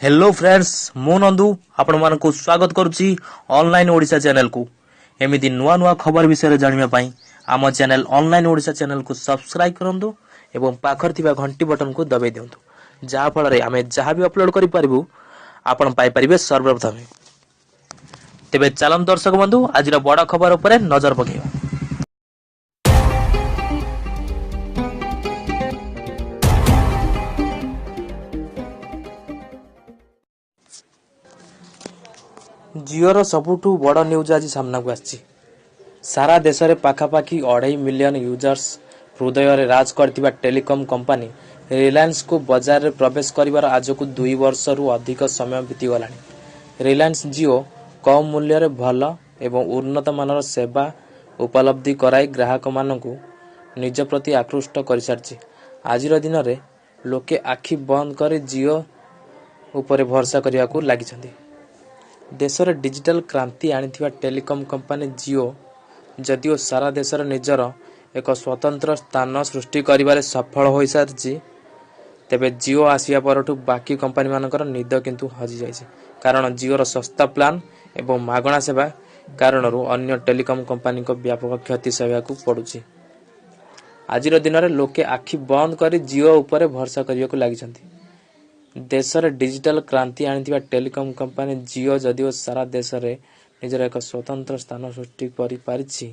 Hello friends, ମୁଁ ନନ୍ଦୁ ଆପଣମାନଙ୍କୁ ସ୍ୱାଗତ କରୁଛି ଅନଲାଇନ୍ ଓଡ଼ିଶା ଚ୍ୟାନେଲକୁ। ଏମିତି ନୂଆ ନୂଆ ଖବର ବିଷୟରେ ଜାଣିବା ପାଇଁ ଆମ ଚ୍ୟାନେଲ ଅନଲାଇନ୍ ଓଡ଼ିଶା ଚ୍ୟାନେଲକୁ ସବସ୍କ୍ରାଇବ୍ କରନ୍ତୁ ଏବଂ ପାଖରେ ଥିବା ଘଣ୍ଟି ବଟନକୁ ଦବାଇ ଦିଅନ୍ତୁ, ଯାହାଫଳରେ ଆମେ ଯାହା ବି ଅପଲୋଡ଼ କରିପାରିବୁ ଆପଣ ପାଇପାରିବେ ସର୍ବପ୍ରଥମେ। ତେବେ ଚାଲନ୍ତୁ ଦର୍ଶକ ବନ୍ଧୁ, ଆଜିର ବଡ଼ ଖବର ଉପରେ ନଜର ପକାଇବା। ଜିଓର ସବୁଠୁ ବଡ଼ ନ୍ୟୁଜ୍ ଆଜି ସାମ୍ନାକୁ ଆସିଛି। ସାରା ଦେଶରେ ପାଖାପାଖି 2.5 ମିଲିୟନ ୟୁଜର୍ସ ହୃଦୟରେ ରାଜ କରିଥିବା ଟେଲିକମ୍ କମ୍ପାନୀ ରିଲାଏନ୍ସକୁ ବଜାରରେ ପ୍ରବେଶ କରିବାର ଆଜକୁ 2 ବର୍ଷରୁ ଅଧିକ ସମୟ ବିତିଗଲାଣି। ରିଲାଏନ୍ସ ଜିଓ କମ୍ ମୂଲ୍ୟରେ ଭଲ ଏବଂ ଉନ୍ନତମାନର ସେବା ଉପଲବ୍ଧି କରାଇ ଗ୍ରାହକମାନଙ୍କୁ ନିଜ ପ୍ରତି ଆକୃଷ୍ଟ କରିସାରିଛି। ଆଜିର ଦିନରେ ଲୋକେ ଆଖି ବନ୍ଦ କରି ଜିଓ ଉପରେ ଭରସା କରିବାକୁ ଲାଗିଛନ୍ତି। ଦେଶରେ ଡିଜିଟାଲ କ୍ରାନ୍ତି ଆଣିଥିବା ଟେଲିକମ୍ କମ୍ପାନୀ ଜିଓ ଯଦିଓ ସାରା ଦେଶରେ ନିଜର ଏକ ସ୍ୱତନ୍ତ୍ର ସ୍ଥାନ ସୃଷ୍ଟି କରିବାରେ ସଫଳ ହୋଇସାରିଛି, ତେବେ ଜିଓ ଆସିବା ପରଠୁ ବାକି କମ୍ପାନୀମାନଙ୍କର ନିଦ କିନ୍ତୁ ହଜିଯାଇଛି। କାରଣ ଜିଓର ଶସ୍ତା ପ୍ଲାନ୍ ଏବଂ ମାଗଣା ସେବା କାରଣରୁ ଅନ୍ୟ ଟେଲିକମ୍ କମ୍ପାନୀଙ୍କ ବ୍ୟାପକ କ୍ଷତି ସହିବାକୁ ପଡୁଛି। ଆଜିର ଦିନରେ ଲୋକେ ଆଖି ବନ୍ଦ କରି ଜିଓ ଉପରେ ଭରସା କରିବାକୁ ଲାଗିଛନ୍ତି। ଦେଶରେ ଡିଜିଟାଲ କ୍ରାନ୍ତି ଆଣିଥିବା ଟେଲିକମ୍ କମ୍ପାନୀ ଜିଓ ଯଦିଓ ସାରା ଦେଶରେ ନିଜର ଏକ ସ୍ୱତନ୍ତ୍ର ସ୍ଥାନ ସୃଷ୍ଟି କରିପାରିଛି,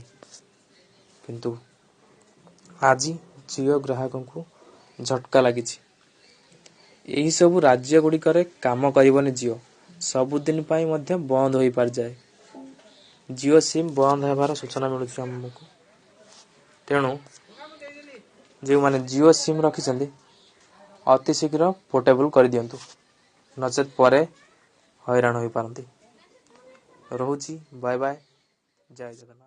କିନ୍ତୁ ଆଜି ଜିଓ ଗ୍ରାହକଙ୍କୁ ଝଟକା ଲାଗିଛି। ଏହିସବୁ ରାଜ୍ୟଗୁଡ଼ିକରେ କାମ କରିବନି ଜିଓ, ସବୁଦିନ ପାଇଁ ମଧ୍ୟ ବନ୍ଦ ହୋଇପାରିଯାଏ। ଜିଓ ସିମ୍ ବନ୍ଦ ହେବାର ସୂଚନା ମିଳୁଛି ଆମକୁ। ତେଣୁ ଯେଉଁମାନେ ଜିଓ ସିମ୍ ରଖିଛନ୍ତି, ଅତି ଶୀଘ୍ର ପୋର୍ଟେବଲ୍ କରିଦିଅନ୍ତୁ, ନଚେତ୍ ପରେ ହଇରାଣ ହୋଇପାରନ୍ତି। ରହୁଛି, ବାଏ ବାଏ, ଜୟ ଜଗନ୍ନାଥ।